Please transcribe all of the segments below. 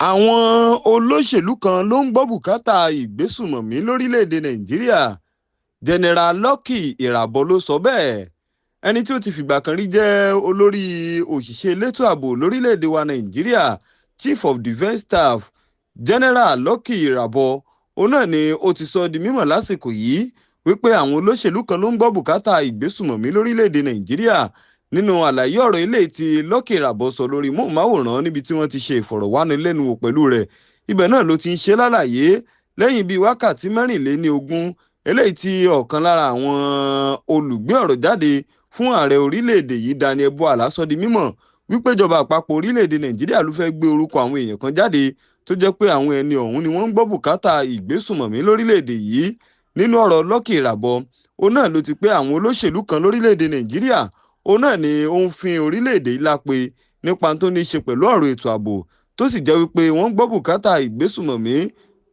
Àwọn olóṣèlú kan ló ń gbọ́ bùkátà ìgbésùnmọ̀mí lórílẹ̀‐èdè Nàìjíríà, General Lucky Irabor ló sọ bẹ́ẹ̀. Ẹni tí ó ti fìgbà kan rí jẹ́ olórí òṣìṣẹ́ elétò ààbò lórílẹ̀‐èdè wa Nàìjíríà, Chief of Defence Staff, General Lucky Irabor, òun náà ni ó ti sọ di mímọ̀ lásìkò yìí wípé àwọn olóṣèlú kan ló ń gbọ́ bùkátà ìgbésùnmọ̀mí lórílẹ̀‐èdè Nàìjíríà. Nínú àlàyé ọ̀rọ̀ eléyìí tí Lucky Irabor sọ lórí móhùnmáwòrán níbi tí wọ́n ti ṣe ìfọ̀rọ̀wánilẹ́nuwò pẹ̀lú rẹ̀, ibẹ̀ náà ló ti ń ṣe lálàyé lẹ́yìn bíi wákàtí 24 eléyìí tí ọ̀kan lára àwọn olùgbé ọ̀rọ̀ jáde fún ààrẹ orílẹ̀-èdè yìí, Daniel Bwala, sọ di mímọ̀ wípé ìjọba àpapọ̀ orílẹ̀-èdè Nàìjíríà ló fẹ́ gbé orúkọ àwọn èèyàn kan jáde tó jẹ́ pé àwọn ẹni ọ̀hún ni wọ́n ń gbọ́ bùkátà ìgbésùnmọ̀mí lórílẹ̀-èdè yìí. Nínú ọ̀rọ̀ Lucky Irabor, òun náà ló ti pé àwọn olóṣèlú kan lórílẹ̀-èdè Nàìjíríà òun náà ni ó ń fin orílẹ̀-èdè yìí lápè nípa tó ní í ṣe pẹ̀lú ọ̀rọ̀ ètò ààbò, tó sì jẹ́ wípé wọ́n ń gbọ́ bùkátà ìgbésùnmọ̀mí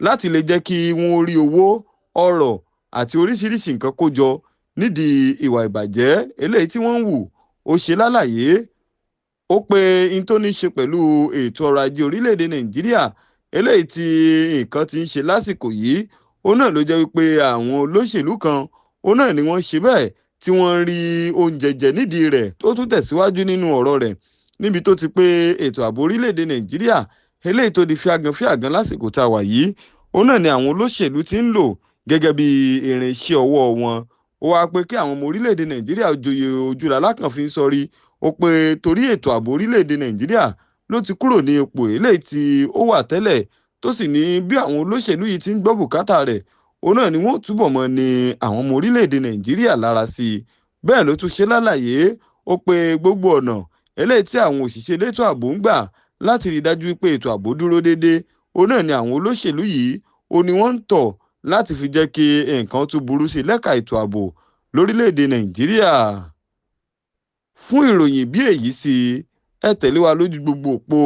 láti lè jẹ́ kí wọ́n rí owó, ọrọ̀ àti oríṣiríṣi nǹkan kó jọ nídìí ìwà ìbàjẹ́ eléyìí tí wọ́n ń hù. Ó ṣe lálàyé, ó pé n tó ní í ṣe pẹ̀lú ètò ọrọ̀ ajé orílẹ̀-èdè Nàìjíríà eléyìí tí nǹkan ti ń ṣe lásìkò yìí, òun náà ló jẹ́ wípé àwọn olóṣèlú kan òun náà ni wọ́n ṣe bẹ́ẹ̀ tí wọ́n ń rí oúnjẹ jẹ nídìí rẹ̀. Ó tún tẹ̀síwájú nínú ọ̀rọ̀ rẹ̀ níbi tó ti pé ètò ààbò orílẹ̀-èdè Nàìjíríà eléyìí tó di fíagan fíagan lásìkò tá a wà yìí, òun náà ni àwọn olóṣèlú ti ń lò gẹ́gẹ́ bí irinṣẹ́ ọwọ́ wọn. Ó wáá pé kí àwọn ọmọ orílẹ̀-èdè Nàìjíríà joyè ojúlá alákànfin sọrí. Ó pé torí ètò ààbò orílẹ̀-èdè Nàìjíríà ló ti kúrò ní ipò eléyìí tí ó wà tẹ́lẹ̀, tó sì ní bí àwọn olóṣèlú yìí ti ń gbọ́ bùkátà rẹ̀, òun náà ni wọ́n túbọ̀ mọ́ ní àwọn ọmọ orílẹ̀-èdè Nàìjíríà lára sí i. Bẹ́ẹ̀ ló tún ṣe lálàyé, ó pé gbogbo ọ̀nà eléyìí tí àwọn òṣìṣẹ́ elétò ààbò ń gbà láti rí i dájú wípé ètò ààbò dúró déédéé, òun náà ni àwọn olóṣèlú yìí ó ní wọ́n ń tọ̀ láti fi jẹ́ kí nǹkan tún burú sí i lẹ́ka ètò ààbò lórílẹ̀-èdè Nàìjíríà. Fún ìròyìn bí èyí sí, ẹ tẹ̀lé wa lójú gbogbo òpó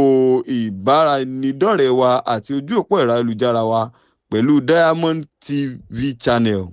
ìbánidọ́rẹ̀ẹ́ wa àti ojú òpó ẹ̀rọ ayélujára wa pẹ̀lú Diamond TV Channel.